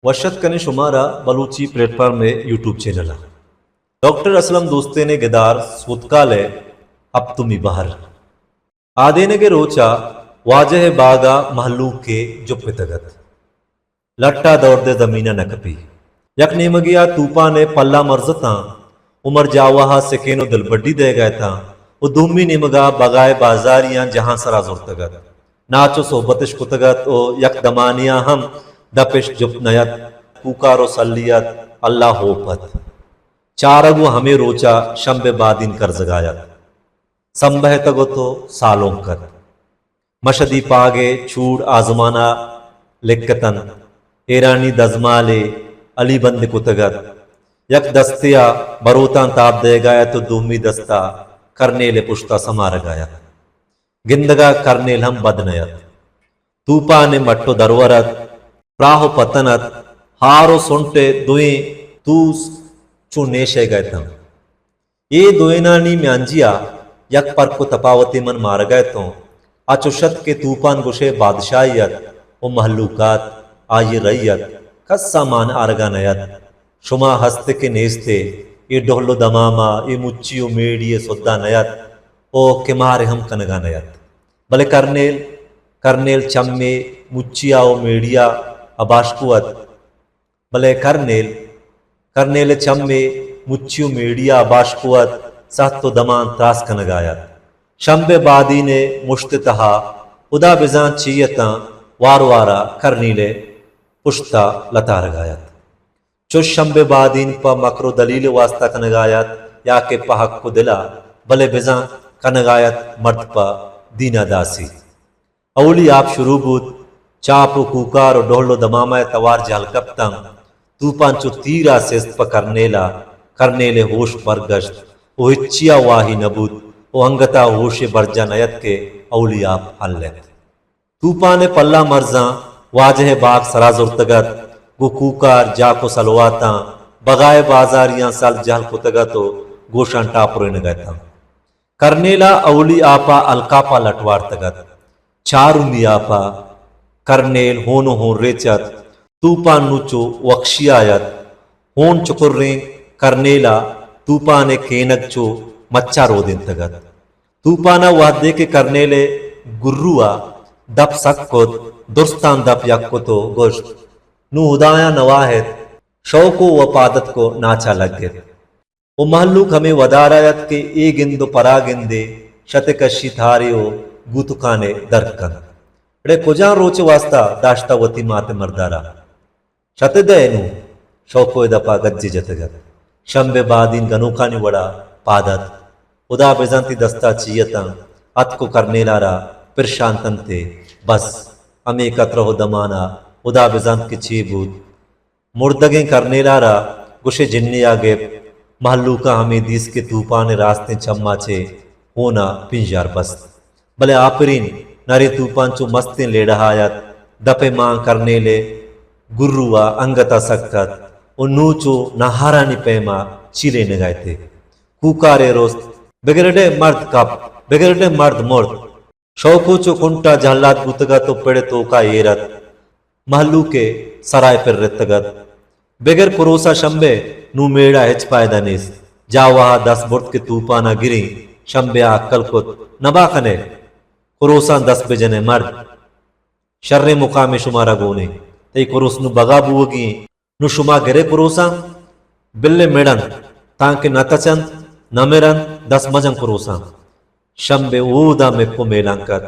وش اتک کنیں شمارا بلوچی پلیٹ فارم ءِ یوٹیوب چینل ءَ۔ ڈاکٹر اسلم دوستین ءِ گدار سوتکال ءِ ہپتمی بہر۔ آدینگ ءِ روچ ءَ واجہ ءِ باگ ءَ مہلوکے جپتگ ات۔ لٹ ءَ دور دے زمین ءَ نہ کپی۔ یک نیمگے ءَ توپان ءِ پلہ مرزتاں، عمر جاوہ ءَ سکین ءُ دلبڈی دئیگ ءَ اتاں ءُ دومی نیمگ ءَ بگائے بازاریاں جہاں سرا زرتگ ات۔ ناچ ءُ صحبتش کتگ ات ءُ یک دمانے ءَ ہم دپش جپت نہ ات۔ کوکار ءُ سلی ات، اللہ ہوپ ات۔ چارگ ءُ ہمے روچ ءَ شمبے بادین کرزگ ءَ ات۔ سمبہتگ ات ءُ سالونک ات۔ مشدی پاگ ءِ چوڑ آزمان ءَ لکتنت۔ ایرانی دزمالے علی بند کتگ ات۔ یک دستے ءَ بروتاں تاب دئیگ ءَ ات ءُ دومی دست ءَ کرنیل ءِ پشت ءَ سمارگ ءَ ات۔ گندگ ءَ کرنیل ہم بد نہ ات۔ توپان ءِ مٹ ءُ درور ات، پراہ ءُ پتن ات، ہار ءُ سنٹ ءِ دوئیں توس چو نیشئیگ ءَ اتنت۔ اے دوئینانی میانجی ءَ یک پرک ءُ تپاوتے من مارگ ءَ اتوں۔ آ چش ات کہ توپان گوشئے بادشاہے ات ءُ مہلوکات آئی ءِ رئی ات، کس ءَ مان آرگ ءَ نہ ات۔ شما ہست کہ نیست ئے، اے ڈہل ءُ دمام ءَ، اے مچی ءُ میڑی ءِ سد ءَ نہ ات ءُ کمار ءَ ہم کنگ ءَ نہ ات۔ بلے کرنیل، کرنیل چمے مچی ءَ ءُ میڑی ءَ اباشکو ات۔ بلے کرنیل، کرنیل ءِ چمے مچی ءُ میڑی ءَ اباشکو ات، سہت ءُ دمان تراس کنگ ءَ ات۔ شمبے بادین ءِ مشت ءِ تہا ہدا بزاں چی اتاں، وار وار ءَ کرنیل ءِ پشت ءَ لتارگ ءَ ات۔ چش شمبے بادین پہ مکر ءُ دلیل ءِ واستا کنگ ءَ ات یا کہ پہ حق ءُ دل ءَ، بلے بزاں کنگ ءَ ات مرد پہ دین ءَ داسی۔ اولی آپ شروع بوت، چاپ ءُ کوکار ءُ ڈہل ءُ دمامہ ءِ توار جہل کپتاں۔ توپان چو تیر ءَ سست پہ کرنیل ءَ، کرنیل ءِ ہوش برگشت ءُ ہچی ءَ واہی نہ بوت ءُ انگت ءَ ہوش ءِ برجاہ نہ ات کہ اولی آپ ہل ات۔ توپان ءِ پلہ مرزاں واجہ ءِ باگ سرا زرتگ ات، گوں کوکار، جاک ءُ سلواتاں بگائے بازاریاں سل جہل کتگ ات ءُ گوشاں ٹاپرینگ ءَ اتاں۔ کرنیل ءَ اولی آپ ءَ الکاپ ءَ لٹ وارتگ ات۔ چارمی آپ ءَ کرنیل ہون ءُ ہون ریچ ات۔ توپان نوں چو وخشی ءَ ات۔ ہون چکریں کرنیل ءَ توپان ءِ کینگ چو مچ ءَ رودینتگ ات۔ توپان ءَ وہدے کہ کرنیل ءِ گرو ءَ دپ سک کت، درستاں دپ یک کت ءُ گوشت، نوں ہدایاں نواہت، شوکو ءُ پاد اتک ءُ ناچ ءَ لگت۔ ءُ مہلوک ہمے ودار ءَ ات کہ اے گند ءُ پراگندے شت ءِ کشی تھارے ءُ گوتکانے درک کنت۔ اڑے کجام روچ ءِ واستا داشتہ وتی مات ءِ مردارا؟ شت ءِ دئے نوں؟ شوکو ءِ دپ ءَ گجے جتگ ات۔ شمبے بادین گنوکانی وڑا پاد اتک۔ ہدا بزانت اے دست ءَ چی اتاں، اتک ءُ کرنیل ءَ را پرشانتنت ءُ بس ہمے کترہ ءُ دمان ءَ ہدا بزانت کہ چے بوت۔ مردگیں کرنیل ءَ را گوشے جنے ءَ گپت۔ مہلوکاں ہمے دیست کہ توپان ءِ راستیں چم ءَ چہ ہون ءَ پنجار بست۔ بلے آپرین نریں توپان چو مستیں لیڑہ ءَ ات۔ دپ ءِ مان کرنیل ءِ گرو ءَ انگت ءَ سک ات ءُ نوں چو نہارانی پیم ءَ چیلینگ ءَ ات۔ کوکارے رست، بگر اڑے مرد کپت، بگر اڑے مرد مرت۔ شوکو چو کنٹ ءَ جہلات بوتگ ات ءُ پڑ ءِ توک ءَ ایر ات۔ مہلوک ءِ سرا ءَ پرتگ ات۔ بگر کروس ءَ شمبے، نوں میڑ ءَ ہچ پائدہ نیست۔ جاوہ ءَ دست برت کہ توپان ءَ گریں۔ شمبے ءَ اکل کت، نبا کن ئے، کروساں دست بجن ئے مرد۔ شریں مقامے شمارا گون ایں۔ تئی کروس نوں بگا بوگی ایں۔ نوں شما گرے کروساں، بلے مڑ انت، تانکہ نہ تچ انت، نہ مر انت، دست مجن کروساں۔ شمبے اودا مپ ءُ میلانک ات۔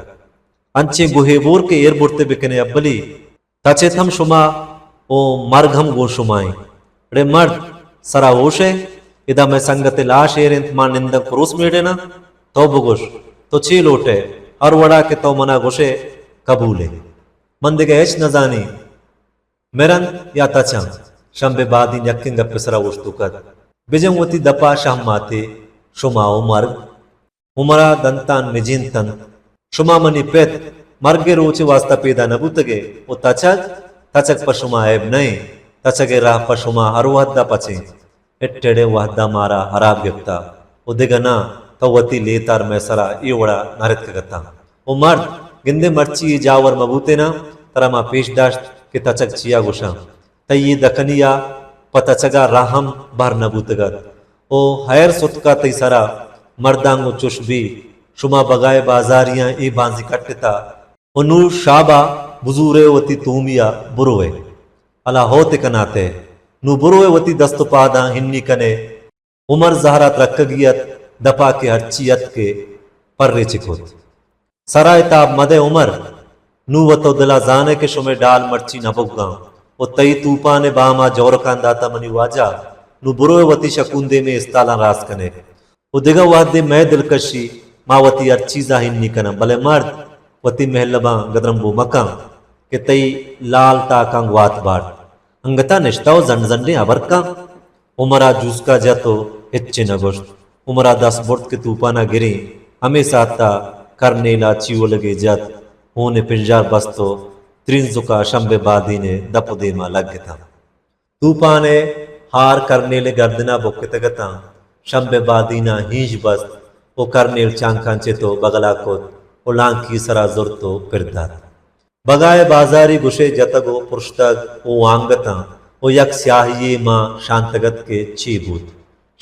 انچیں گوہے بور کہ ایر برت ئے بکن ئے ابلی۔ تچ ات ہم شما ءُ مرگ ہم گوں شما ایں۔ اڑے مرد، سرا ہوش ئے؟ ادا مئے سنگت ءِ لاش ایر انت، ما ننداں کروس میڑیناں؟ تو بگوش، تو چے لوٹ ئے؟ ہر وڑا کہ تو منا گوش ئے، قبول ایں۔ من دگہ ہچ نزانیں۔ مر انت یا تچ انت؟ شمبے بادین یکیں گپ ءِ سرا اوشتوک ات۔ بجن وتی دپ ءَ شہماتے، شما ءُ مرگ۔ عمر ءَ دنتان نجینت انت۔ شما منی پت مرگ ءِ روچ ءِ واستا پیدا نہ بوتگ ئے ءُ تچگ، تچگ پہ شما عیب نہ انت۔ تچگ ءِ راہ پہ شما ہر وہد ءَ پچ انت۔ اٹ اڑے وہد ءَ مارا ہراب گپتہ ءُ دگہ ناں تو وتی لیتار مئے سرا اے وڑا نہ رتکگ اتاں۔ او مرد، گندے مرچی اے جاور مہ بوتیناں، ترا ما پیش داشت کہ تچگ چیا گوشاں۔ تئی دکنی ءَ پہ تچگ ءَ راہ ہم بہر نہ بوتگ ات۔ او ہیر ستک ءَ تئی سرا مرداں گوں چش بی، شما بگائے بازاریاں اے بانزی کٹتا۔ و نوں شابا بزورئے وتی تومی ءَ برؤئے۔ الا ہوت کناتے۔ نوں برؤئے وتی دست و پاداں ہنی کنئے۔ عمر زہرا ترکگی ات، دپا کہ ہرچی ات کہ پرے چکت۔ سرا ءِ تاب مدئے عمر، نوں و تو دلا زانئے کہ شمئے ڈال مرچی نہ بگاں و تئی توپان ءِ باما جورکان داتا منی واجہ، نوں برؤئے وتی شکون دیمے استالاں راست کنئے۔ و دگہ وہدے مئے دلکشی ما وتی ہر چیزا ہنی کناں، بلے مرد وتی مہلباں گدرمبو مکن کہ تئی لال تاکاں گوات بارت۔ انگتا نشتہ و زنڈ زنڈیں ہبر کن۔ عمرا جوسکا جت و ہچے نہ گوشت۔ عمرا دست برت کہ توپانا گریں۔ ہمے ساعتا کرنیلا چیولگے جت، ہون پنجار بست و ترینزکا شمبے بادین دپ و دیما لگتاں۔ توپان ءِ ہار کرنیل ءِ گردن ءَ بکتگ اتاں۔ شمبے بادین ءَ ہینژ بست و کرنیل چانکاں چت و بگل ءَ کت و لانکی سرا زرت و پر دات۔ بگائے بازاری گشے جتگ و پرشتگ و وانگ اتاں و یک سیاہی یے ماں شانتگ ات کہ چے بوت۔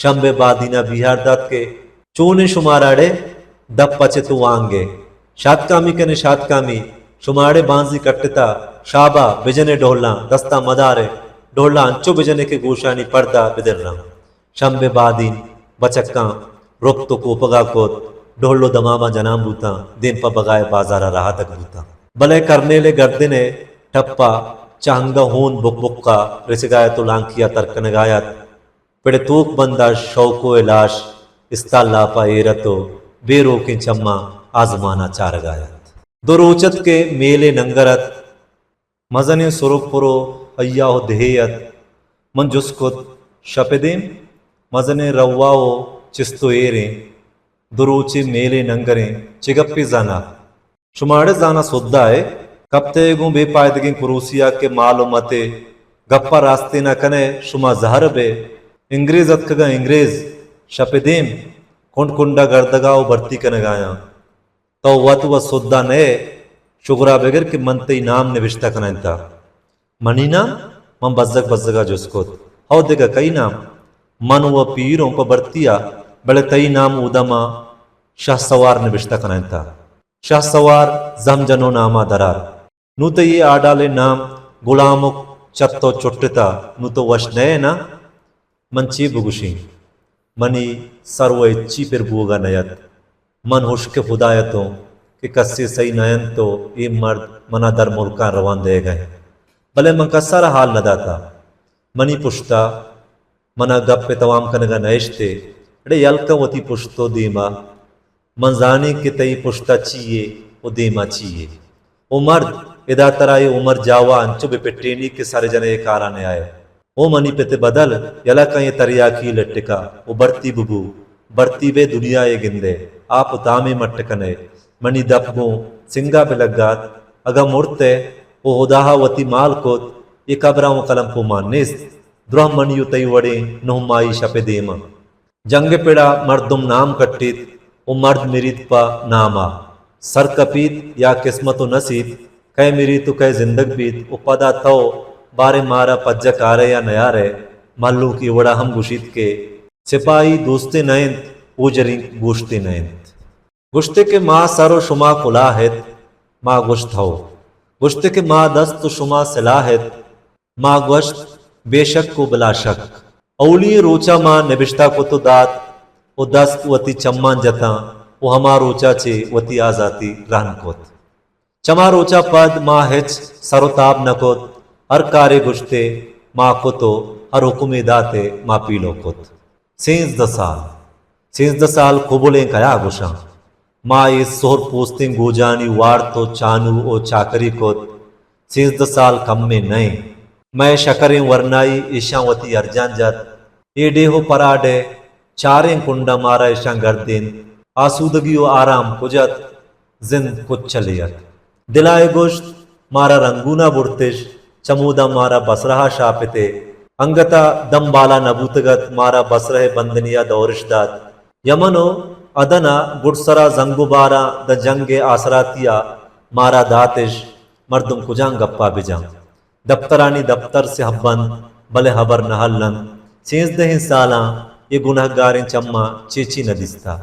شمبے بادین ءَ بیہار دات کہ چونیں شمارا اڑے دپ ءَ چہ تو وانگ ئے؟ شاتکامی کن ئے، شاتکامی۔ شما اڑے بانزی کٹتا، شابا، بجن ئے ڈہلاں، دستاں مدار ئے، ڈہلاں انچو بجن ئے کہ گوشانی پردا بدراں۔ شمبے بادین بچکاں رپت و کوپگا کت، ڈہل و دماماں جنان بوتاں، دیم پہ بگائے بازارا رہادگ بوتاں۔ بلے کرنیل ءِ گردن ءِ ٹپا چہ انگہ ہون بک بکا رچگا ات و لانکیا تر کنگا ات۔ پڑ توک بندا شوکو ءِ لاش استال لاپا ایر ات و بے روکیں چماں آزمانا چارگا ات۔ دو روچ ات کہ میلے ننگر ات۔ مزنیں سرک پرو ایاہ و دہے ات۔ من جست کت، شپ ءِ دیم؟ مزنیں روا و چست و ایریں۔ دو روچے میلے ننگریں۔ چے گپے زانا؟ شما اڑے زاناں سدھا ئے، کپتئے گوں بے پائدگیں کروسیا کہ مال و متے، گپا راستینا کنئے، شما زہر بئے۔ انگریز اتکگاں انگریز، شپ ءِ دیم کنڈ کنڈا گردگا و بھرتی کنگایاں۔ تو وت و سدھا نئے، شگرا بگر کہ من تئی نام نبشتہ کنائینتا۔ منی نام؟ من بزگ بزگا جست کت۔ ہو دگہ کئی نام؟ من و پیر اوں پہ بھرتیا، بلے تئی نام اودا ما شہسوار نبشتہ کنائینتا۔ شہسوار زہم جنو ناما درار۔ نوں تئی اے آڈالیں نام گلامک چت و چٹتا، نوں تو وش نئے نا؟ من چے بگوشیں؟ منی سر و ہچی پر بوگا نیت۔ من ہشک خدایتوں کہ کسے سہی نہ انت و اے مرد منا در ملکاں روان دئیگا انت۔ بلے من کسارا حال نہ داتا۔ منی پشتا منا گپ ءِ توام کنگا نہ اشتے۔ اڑے یل کن وتی پشت و دیما۔ من زانیں کہ تئی پشتا چی یے و دیما چی یے۔ او مرد، ادا ترا اے عمر جاوا انچو بہ پٹینی کہ سر جنئے کارا نیائے۔ او منی پت بدل، یلہ کن اے تریاکی لٹکا و بھرتی ببو۔ بھرتی بئے دنیائے گندئے، آپ و تامے مٹ کنئے۔ منی دپ گوں سنگا بہ لگات۔ اگاں مرتئے و ہداہا وتی مال کت، اے قبراں و کلمپو مان نیست۔ دراہ منی و تئی وڑیں نہمائی شپ ءِ دیما۔ جنگ ءِ پڑا مردم نام کٹیت و مرد مریت پہ ناما۔ سر کپیت یا قسمت و نصیب، کئے مریت و کئے زندگ بیت و پدا تو باریں مارا پجہ کارئے یا نیارئے۔ مھلوک اے وڑا ہم گوشیت کہ سپاہی دوستے نہ انت، اوجرینک گوشتے نہ انت۔ گوشتے کہ ما سر و شما کلاہ ات، ما گوشت ہو۔ گوشتے کہ ما دست و شما سلاہ ات، ما گوشت، بے شک و بلا شک۔ اولی روچا ما نبشتہ کت و دات و دست وتی چماں جتاں و ہما روچا چہ وتی آزاتی رہن کت۔ چما روچا پد ما ہچ سر و تاب نہ کت، ہر کارے گوشتے ما کت و ہر حکمے داتے ما پیلو کت۔ سینزدہ سال۔ سینزدہ سال کبلیں کیا گوشاں۔ ما اے سہر پوستیں گوجانی وارت و چانو و چاکری کت۔ سینزدہ سال کمیں نئیں۔ مئے شکریں ورنائی ایشاں وتی ارجان جت۔ اے ڈیہ و پراڈے چاریں کنڈاں مارا ایشاں گردینت۔ آسودگی و آرام کج ات؟ زند کج چلے ات؟ دلا اے گوشت، مارا رنگونا برتش، چمودا مارا بسرہا شاپتے۔ انگتا دم بالا نہ بوتگ ات، مارا بسرہ بندنیا دورش دات۔ یمن و عدنا گڈسرا زنگ و باراں داں جنگ ءِ آسراتیا مارا داتش۔ مردم کجام گپا بجاں؟ دپترانی دپتر سیاہ بنت، بلے ہبر نہ ہلنت۔ سیزدہیں سالاں اے گنہگاریں چماں چے چے نہ دیستہ۔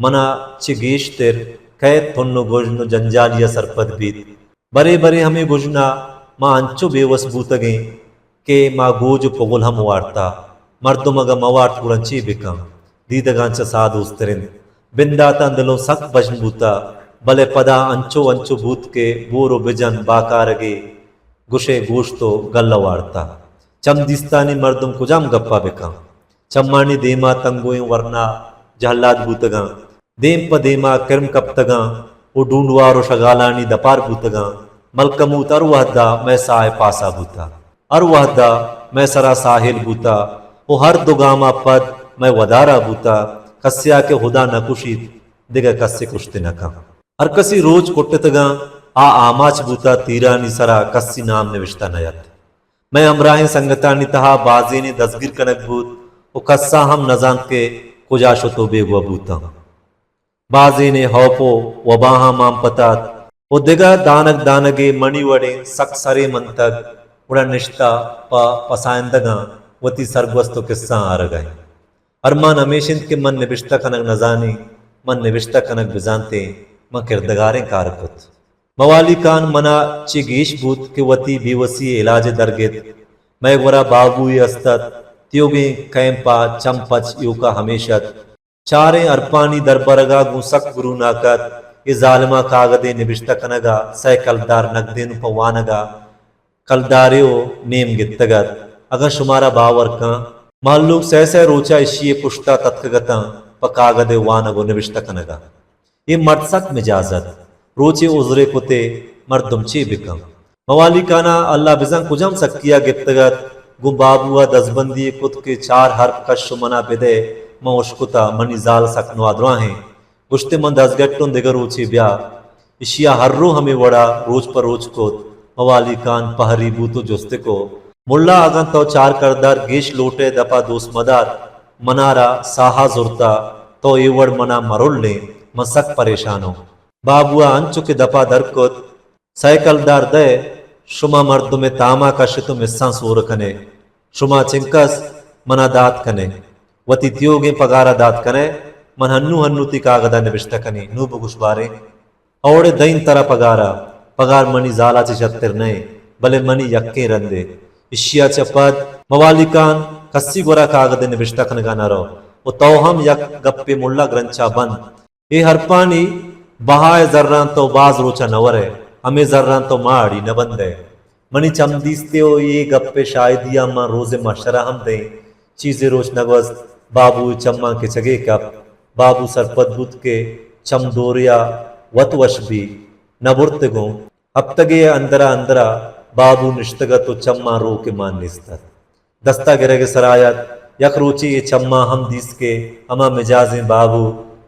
منا چہ گیشتر کئے تن و گژن و جنجالی ء سرپد بیت۔ برے برے ہمے گژن ء ما انچو بے وس بوتگیں کہ ما گوج و پغل ہم وارتہ۔ مردم اگاں مہ وارت گڑا چے بکن؟ دیدگاں چہ ساہ دوستر انت۔ بنداتاں دلوں سک بژن بوتہ، بلے پدا انچو انچو بوت کہ بور و بجن باکارگے گشئے گوشت و گلہ وارتہ۔ چم دیستانی مردم کجام گپا بکن؟ چمانی دیما تنگوئیں ورنا جہلاد بوتگاں۔ دیم پہ دیما کرم کپتگاں و ڈونڈوار و شگالانی دپار بوتگاں۔ ملکموت ہر وہدا مئے ساہ ء پاسا بوتہ۔ ہر وہدا مئے سرا ساہیل بوتہ و ہر دو گاما پد مئے ودارا بوتہ۔ کسیا کہ ہدا نہ کشیت، دگہ کسے کشت نہ کن۔ ہر کسی روچ کٹتگاں، آ آماچ بوتہ، تیرانی سرا کسی نام نوشتہ نہ ات۔ مئے ہمراہیں سنگتانی تہا بازینے دزگیر کنگ بوت و کسا ہم نزانت کہ کجا شت و بیگواہ بوتاں۔ بازینے ہوپ و وباہاں مان پتات و دگہ دانگ دانگے منی وڑیں سک سرے منتگ، گڑا نشتہ پہ پسائندگاں وتی سرگوست و کسہاں آرگ ء انت۔ ارمان ہمیش انت کہ من نبشتہ کنگ نزانیں، من نبشتہ کنگ بزانتیں، من کردگاریں کار کت۔ موالی کان منا چے گیش بوت کہ وتی بے وسی ء علاج ء درگت۔ مئے گورا بابوئے است ات، تیوگیں کیمپ ء چم پچ ایوکا ہمیش ات۔ چاریں ارپانی دربرگا گوں سک گروناک ات۔ اے ظالما کاگدے نبشتہ کنگا سئے کلدار نگدے نوں پہ وانگا کلدارے و نیم گپتگ ات۔ اگاں شمارا باور کن، مہلوک سئے سئے روچا اشی ء پشتا تتکگ اتاں پہ کاگد ء وانگ و نبشتہ کنگا۔ اے مرد سک مجاز ات۔ روچے عذرے کتے، مردم چے بکن؟ موالی کانا اللہ بزاں کجام سکیا گپتگ ات، گوں بابو ء دزبندی کت کہ چار ہرپ کش و منا بدئے، من اشکتا، منی زال سک نوادراہیں۔ گوشتے من دزگٹ اوں، دگہ روچے بیا۔ اشیا ہر رو ہمے وڑا روچ پہ روچ کت۔ موالی کان پہری بوت و جست کو، ملا اگاں تو چار کردار گیش لوٹئے دپا دوست مدار، منارا ساہا زرتا، تو اے وڑ منا مرلیں، من سک پریشانوں۔ بابوا انچو کہ دپا در کت، سئے کلدار دئے، شما مردمے تاما کشت و مساں سور کنئے۔ شما چنکس منا دات کنئے، وتی تیوگیں پگارا دات کنئے۔ من ہنو ہنو تی کاگدا نبشتہ کنیں۔ نوں بگوش باریں۔ اوڑے دئیں ترا پگارا۔ پگار منی زالا چہ شتر نئے، بلے منی یکیں رندے۔ اشیا چہ پد موالی کان کسی گورا کاگدے نبشتہ کنگا نہ رو۔ و تو ہم یک گپے ملا گرنچا بند۔ اے ہرپانی بہائے زراں تو باز روچا نہ ورئے، ہمے زراں تو ماڑی نہ بندئے۔ منی چم دیستے و اے گپے شاہدیا من روز محشرا ہم دئیں۔ چیزے روچ نہ گوست، بابو چماں کچگے کپت۔ بابو سرپد بوت کہ چم دوریا وت وش بی، نہ برتگوں۔ ہپتگے ء اندرا اندرا بابو نشتگ ات و چماں روک مان نیست ات۔ دستا گرگ ء سرا ات۔ یک روچے اے چماں ہم دیست کہ ہما مجازیں بابو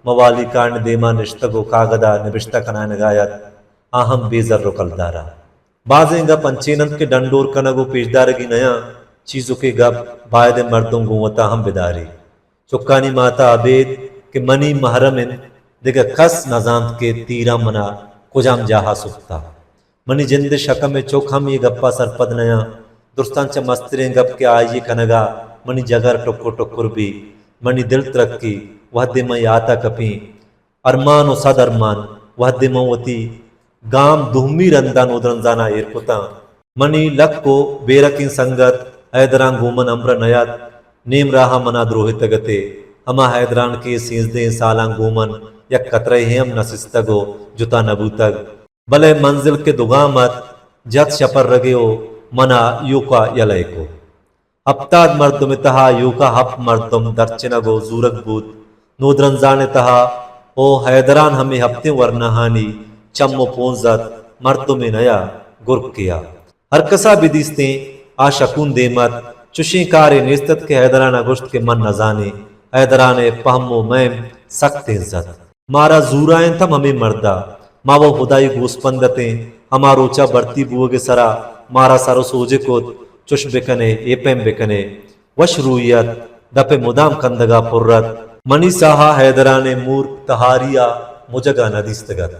موالی کان ء دیما نشتگ و کاگدا نبشتہ کنائینگا ات، آ ہم بے زر و کلدارا۔ بازیں گپ انچین انت کہ ڈنڈور کنگ و پیشدارگی نیاں، چیزکے گپ باید انت مردم گوں وتا ہم بداری۔ چکانی ماتا ابید کہ منی محرم انت، دگہ کس نزانت کہ تیراں منا کجام جاہا سپتا۔ منی جند ء شکم ء چک ہم اے گپا سرپد نیاں۔ درستاں چہ مستریں گپ کہ آئی ء کنگا منی جگر ٹکر ٹکر بی، منی دل ترکی، وہدے من یاتا کپیں۔ ارمان و صد ارمان، وہدے من وتی گام دومی رندا نودرنزانا ایر کتاں۔ منی لک و بیرکیں سنگت حیدران گوں من ہمرہ نیات، نیم راہا منا دروہتگ اتے۔ ہما حیدران کہ سیزدہیں سالاں گوں من یک قطرہ ہم نہ سستگ و جتا نہ بوتگ، بلے منزل کہ دگام ات، جت شپرگے و منا ایوکا یلہ کو۔ ہپتاد مردم ء تہا ایوکا ہپت مردم درچنگ و زورگ بوت۔ نودرنزان ء تہا او حیدران ہمے ہپتیں ورناہانی چم و پونز ات، مردمے نیا، گرکے ء۔ ہرکسا بدیستیں آ شکون دیم ات۔ چشیں کارے نیست ات کہ حیدران ء گوشت کہ من نزانیں۔ حیدران ء پہم و میم سک تینز ات۔ مارا زورائینت ہم ہمے مردا۔ ما و ہدائی گوسپند اتیں۔ ہما روچا بھرتی بوگ ء سرا مارا سر و سوج ء کت، چش بکنے، اے پیم بکنے۔ وش رویت، دپ ء مدام کندگا پر ات۔ منی ساہا حیدران ء مور تہاری ء مجگا نہ دیستگ ات۔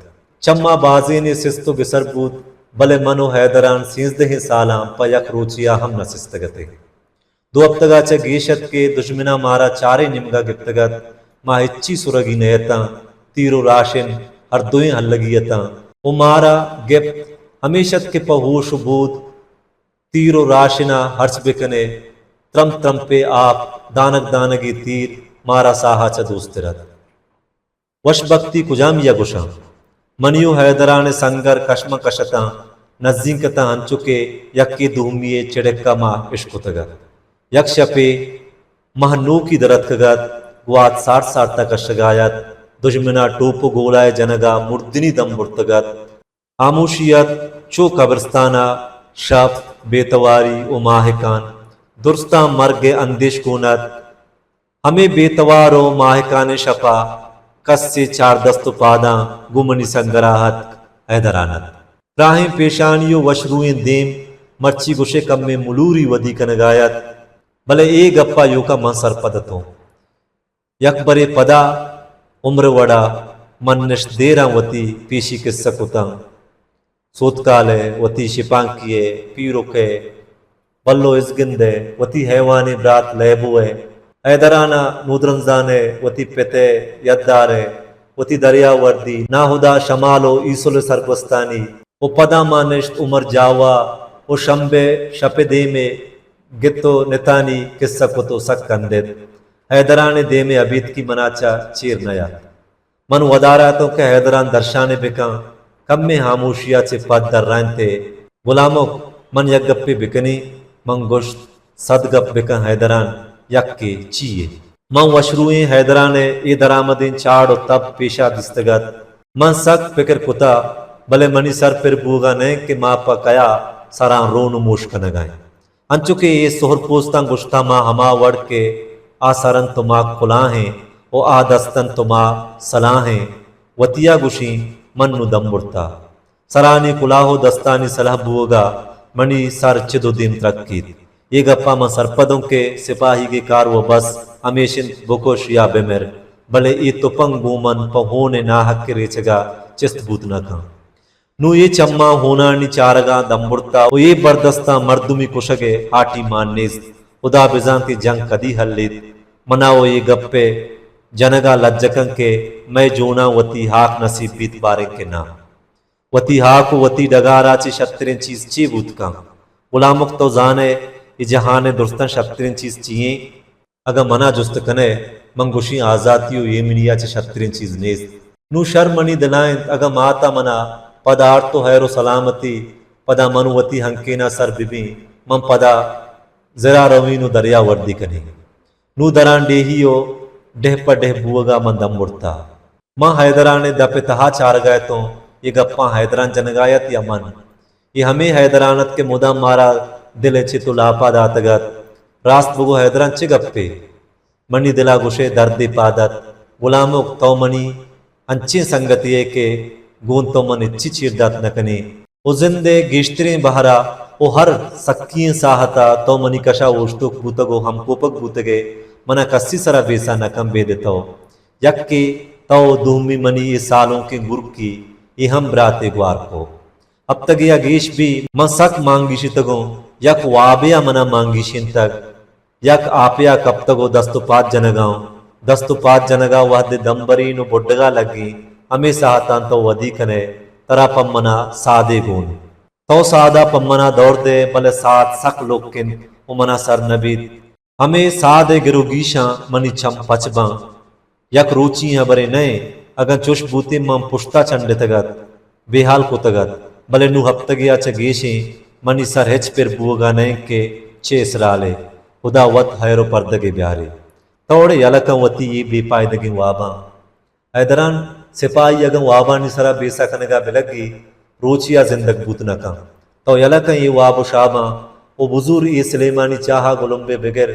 چما بازینے سست و گسر بوت، بلے من و حیدران سیزدہیں سالاں پہ یک روچے ءَ ہم نہ سستگ اتیں۔ دو ہپتگ ءَ چہ گیش ات کہ دژمن ءَ مارا چاریں نیمگ ءَ گپتگ ات، ما ہچی سرگی نہ اتاں، تیر و راشن ہر دوئیں ہلگی اتاں و مارا گپت ہمیش ات کہ پہ ہوش و بود تیر و راشن ءَ ہرچ بہ کن ئے، ترمپ ترمپے آپ، دانگ دانگے تیر مارا ساہ ءَ چہ دوستر ات۔ وش بختی کجامی ءَ گوشاں؟ منی و حیدران ءِ سنگر کش ماں کش اتاں، نزینک اتاں، انچو کہ یکے دومی ءِ چڑک ءَ ما اشکتگ ات۔ یک شپے مہ نوکی در اتکگ ات، گوات سارت سارت ءَ کشگ ءَ ات، دژمن ءَ ٹوپ و گولہ ءِ جنگ ءَ مردنی دم برتگ ات۔ ہاموشی ات، چو قبرستان ءَ شپ، بے تواری و ماہکان۔ درستاں مرگ ءِ اندیش گون ات۔ ہمے بے توار و ماہکانیں شپ ءَ کسے چار دست و پاداں گوں منی سنگر ءَ اتک، حیدران ات۔ پراہیں پیشانی و وشروئیں دیم، مرچی گوشے کمیں ملوری ودی کنگ ءَ ات، بلے اے گپ ءَ ایوک ءَ من سرپد اتوں۔ یک برے پدا عمر ءِ وڑ ءَ من نشت دیراں وتی پیشی کسہ کتاں۔ سوتکال ءِ، وتی شپانکی ءِ، پیرک ءِ، بلو ازگند ءِ، وتی حیوانیں برات لیبو ءِ، حیدران ءَ نودرنزان ءِ، وتی پت ءِ یدار ءِ، وتی دریا وردی، ناہدا شمال و ایسل ءِ سرگوستانی، و پدا ما نشت عمر جاوا و شمبے شپ ءِ دیم ءِ گت و نتانی کسہ کت و سک کندت۔ حیدران ءِ دیم ءِ ابیتکی منا چہ چیر نیات۔ من ودار ءَ اتوں کہ حیدران درشانے بکن، کمیں ہاموشی ءَ چہ پد درائینت ئے، گلامک، من یک گپے بکنیں؟ من گوشت، سد گپ بکن حیدران، یکے چی یے؟ من وشروئیں حیدران ءِ اے درآمدیں چاڑ و تب پیشا دیستگ ات۔ من سک پکر کتا، بلے منی سر پر بوگ ءَ نہ انت کہ ما پہ کیا سراں رون و موش کنگ ءَ ایں۔ انچو کہ اے سہر پوستاں گوشتہ، ما ہما وڑ کہ آ سر انت و ما کلاہ ایں و آ دست انت و ما سلاہ ایں۔ وتی ءَ گوشیں، من نوں دم برتہ۔ سرانی کلاہ و دستانی سلاہ بوگ ءَ منی سر چد و دیم ترکیت۔ اے گپ ءَ من سرپد اوں کہ سپاہیگ ءِ کار و بس ہمیش انت، بکش یا بمر، بلے اے تپنگ گوں من پہ ہون ءِ ناحق ءِ ریچگ ءَ چست بوت نہ کنت۔ نوں اے چماں ہونانی چارگاں دم برتہ و اے بردستاں مردمی کشگ ءِ ہاٹی مان نیست۔ ہدا بزانت اے جنگ کدی ہلیت۔ منا و اے گپ ءِ جنگ ءَ لج کنت کہ مئے جوناں وتی ہاک نصیب بیت باریں کہ ناں۔ وتی ہاک و وتی ڈگار ءَ چہ شتریں چیز چے بوت کنت؟ گلامک، تو زان ئے اے جہان ءِ درستاں شتریں چیز چی ایں؟ اگاں منا جست کن ئے، من گوشیں آزاتی و ایمنی ءَ چہ شتریں چیز نیست۔ نوں شر منی دل ءَ انت، اگاں مات ءَ منا پد آرت و ہیر و سلامتی، پدا من وتی ہنکین ءَ سر ببیں، من پدا زر ءَ رویں و دریا وردی کنیں۔ نوں دراں ڈیہی و ڈیہ پہ ڈیہ بوگ ءَ من دم برتہ۔ من حیدران ءِ دپ ءِ تہا چارگ ءَ اتوں، اے گپاں حیدران جنگ ءَ ات یا من؟ اے ہمے حیدران ات کہ مدام مارا دل ءِ چت و لاپ ءَ داتگ ات۔ راست بگو حیدران، چے گپے؟ منی دل ءَ گوشئے دردے پاد ات۔ گلامک، تو منی انچیں سنگتے ئے کہ گوں تو من ہچی چیر دات نہ کنیں۔ و زند ءِ گیشتریں بہر ءَ و ہر سکی ئیں ساہت ءَ تو منی کش ءَ اوشتوک بوتگ و ہمکوپگ بوتگ ئے، من ءَ کسی سر ءَ بیسہ نہ کن، بید ءَ تو۔ یکے تو و دومی منی اے سالونکیں گرکی، اے ہم براتے گوارکو۔ ہپتگے ءَ گیش بی، من سک مانگیشتگوں، یک وابے ءَ من ءَ مانگیشینتگ۔ یک آپے ءَ کپتگ و دست و پاد جنگ ءَ اوں۔ دست و پاد جنگ ءَ وہدے دمبرین و بڈگ ءَ لگیں، ہمے ساہتاں تو ودی کن ئے، ترا پہ من ءَ سادے گون۔ تو ساد ءَ پہ من ءَ دور دئے، بلے ساد سک لک انت و من ءَ سر نہ بیت۔ ہمے ساد ءِ گروگیشاں منی چم پچ باں۔ یک روچی ہبرے نہ انت، اگاں چوش بوتیں من پشت ءَ چنڈتگ ات، بے ہال کتگ ات، بلے نوں ہپتگے ءَ چہ گیشیں منی سر ہچ پر بوگ ءَ نہ انت کہ چے اسرالے، ہدا وت ہیر و پردگے بیارے۔ تو اڑے یلہ کن وتی اے بے پائدگیں واباں۔ حیدران، سپاہی اگاں وابانی سرا بیسہ کنگا بلگی، روچیا زندگ بوت نہ کن۔ تو یلہ کن اے واب و شاباں و بزور اے سلیمانی چاہا گلمبے بگر،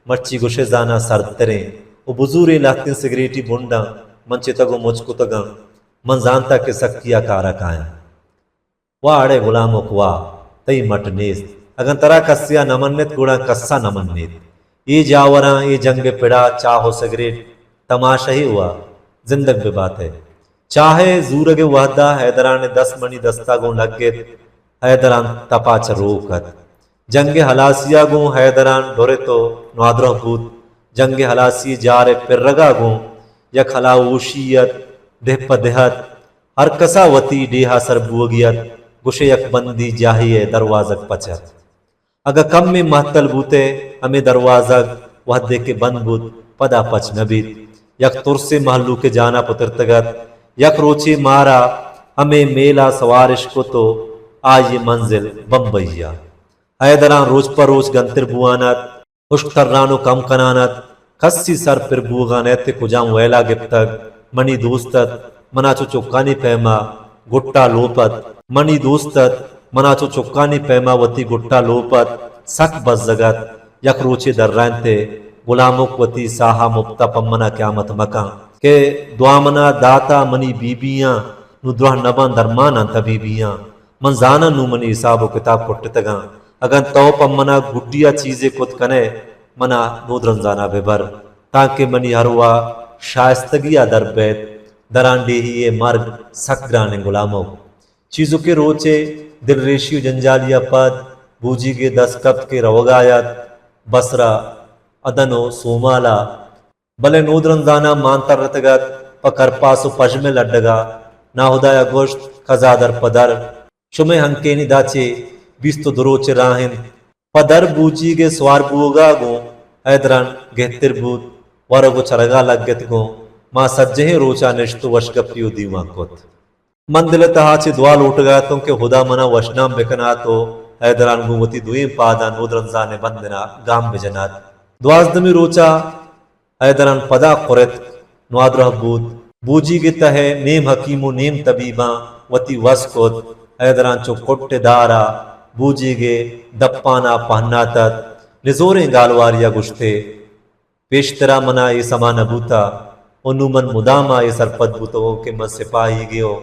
مرچی گوشے زاناں سردتریں و بزور اے لہتیں سگریٹی بنڈاں من چتگ و مچ کتگاں۔ من زانتا کہ سکیا کارا کایاں۔ وا اڑے گلامک وا، تئی مٹ نیست۔ اگاں ترا کسے ء نہ منت، گڑا کس ء نہ منیت۔ اے جاوراں، اے جنگ ء پڑا چاہ و سگریٹ تماشہے وا، زندگ بہ بات ئے۔ چاہ ء زورگ ء وہدا حیدران ء دست منی دست ء گوں لگت، حیدران تپا چہ روک ات۔ جنگ ءِ ہلاسی ءَ گوں حیدران ڈرت ءُ نادراہ بوت۔ جنگ ءِ ہلاسی ءِ جار ءِ پرگ ءَ گوں یک ہلاوشی ات، دہ پہ دہ ات۔ ہر کس ءَ وتی ڈیھ ءَ سر بوگی ات۔ گوشے یک بندی جاہے ءِ دروازگ پچ ات۔ اگاں کمے مہتل بوتئے، ہمے دروازگ وہدے کہ بند بوت، پدا پچ نہ بیت۔ یک ترسیں مہلوکے جان ءَ پترتگ ات۔ یک روچے مارا ہمے میل ءَ سوار اش کت ءُ آئی ءِ منزل بمبئی ءَ۔ حیدران روچ پہ روچ گنتر بوان ات، ہشک تران ءُ کم کنان ات۔ کسی سر پر بوگ ءَ نہ ات کہ کجام ویل ءَ گپتگ۔ منی دوست ات، من ءَ چو چکانی پیم ءَ گٹ ءَ لوپ ات۔ منی دوست ات، من ءَ چو چکانی پیم ءَ وتی گٹ ءَ لوپ ات۔ سک بزگ ات۔ یک روچے درائینت ئے، گلامک وتی ساہ ءَ مپت ءَ پہ من ءَ قیامت مکن کہ دعا من ءَ دات ءَ منی بی بیاں، نوں دراہ نہ باں درماناں طبیبیاں۔ من زاناں نوں منی حساب ءُ کتاب کٹتگاں۔ اگاں تو پہ من ءَ گڈی ءَ چیزے کت کنئے، من ءَ نودرنزان ءَ بہ بر، تانکہ منی ارواہ شائستگی ءَ در بئیت۔ درانڈیہی ءِ مرگ سک گران اِنت گلامک۔ چیزکے روچے دلریشی ءُ جنجالی ءَ پد بوجیگ ءِ دست کپت کہ روگ ءَ ات بصرہ، عدن ءُ سومال ءَ۔ بلے نودرنزان ءَ مان ترتگ ات پہ کرپاس ءُ پژم ءِ لڈگ ءَ۔ ناہدا ءَ گوشت، کزا در پہ در، شمئے ہنکین ادا چہ بیست ءُ دو روچ ءِ راہ اِنت۔ پہ در بوجیگ ءِ سوار بوگ ءَ گوں حیدران گہتر بوت۔ ورگ ءُ چرگ ءَ لگت گوں ما سجہیں روچ ءَ نشت ءُ وشگپی ءُ دیوان کت۔ من دل ءِ تہا چہ دعا لوٹگ ءَ اتوں کہ ہدا من ءَ وشنام بکنات ءُ حیدران گوں وتی دوئیں پاداں نودرنزان ءِ بندن ءَ گام بجنات۔ دوازدمی روچ ءَ حیدران پدا کرتک، نوادراہ بوت۔ بوجیگ ءِ تہ ءَ نیم حکیم ءُ نیم طبیباں وتی وس کت۔ حیدران چو کٹ ءِ دار ءَ بوجیگ ءِ دپان ءَ پہنات ات۔ نزوریں گالواری ءَ گوشت ئے، پیشتر ءَ من ءَ اے سما نہ بوت ءُ نوں من مدام ءَ اے سرپد بوتگوں کہ من سپاہیگے ءُ،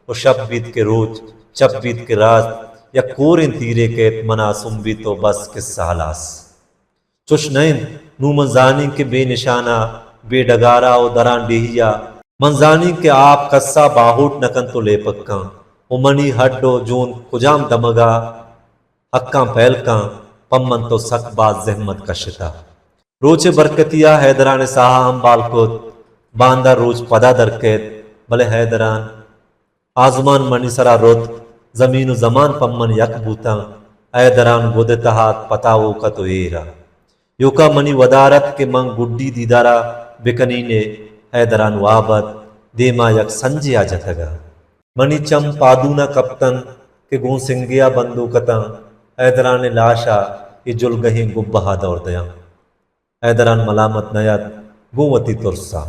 ءُ شپ بیت کہ روچ، چپ بیت کہ راست، یک کوریں تیرے کیت من ءَ سمبیت ءُ بس، کسہ ہلاس۔ چش نہ اِنت۔ نوں من زانیں کہ بے نشان ءَ، بے ڈگار ءَ ءُ درانڈیہی ءَ۔ من زانیں کہ آپ کس ءَ باہوٹ نہ کنت ءُ لیپک کنت ءُ منی ہڈ ءُ جون کجام دمگ ءَ حقاں پہل کنت۔ پہ من تو سک باز زحمت کشتہ۔ روچ ءِ برکتی ءَ حیدران ءِ ساہ ءَ ہم بال کت۔ باندا روچ پدا در کیت، بلے حیدران آزمان منی سرا رتک، زمین ءُ زمان پہ من یک بوتاں۔ حیدران گد ءِ تہا ات، پتاوک ات ءُ ایر ات۔ ایوکا منی ودار ات کہ من گڈی دیدار ءَ بکنین ئے۔ حیدران واب ات، دیما یک سنجے ءَ جتگ ات۔ منی چم پادون ءَ کپت انت کہ گوں سنگے ءَ بندوک اتاں۔ حیدران ءِ لاش ءَ اے جلگہیں گبہ ءَ دور دیاں۔ حیدران ملامت نہ ات گوں وتی ترس ءَ۔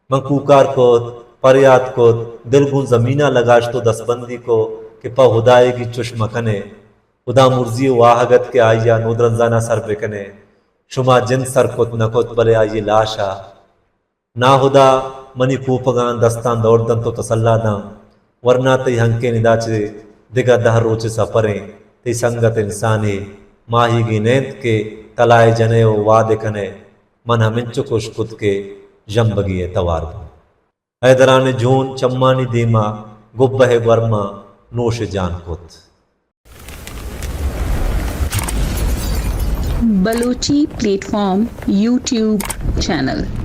من کوکار کت، پریات کت، دل گوں زمین ءَ لگاشت ءُ دستبندی کت کہ پہ ہدائیگی چش مکن ئے۔ ہدا مرزی ءِ واہگ ات کہ آئی ءَ نودرنزان ءَ سر بکن ئے۔ شما جند سر کت نہ کت، بلے آئی ءِ لاش ءَ۔ ناہدا منی کوپگاں دستاں دور دنت ءُ تسلا دنت، ورنا تئی ہنکین ادا چہ دگہ دہ روچ ءِ سپر ایں۔ تئی سنگت انسانے، ماہیگے نہ انت کہ تلائے جن ئے ءُ وعدے کن ئے۔ من ہمینچک اشکت کہ ژمبگے ءِ توار بوت۔ حیدران ءِ جون چمانی دیما گبہ ءِ گورما نوش جان کت۔ Balochi plate form YouTube channel.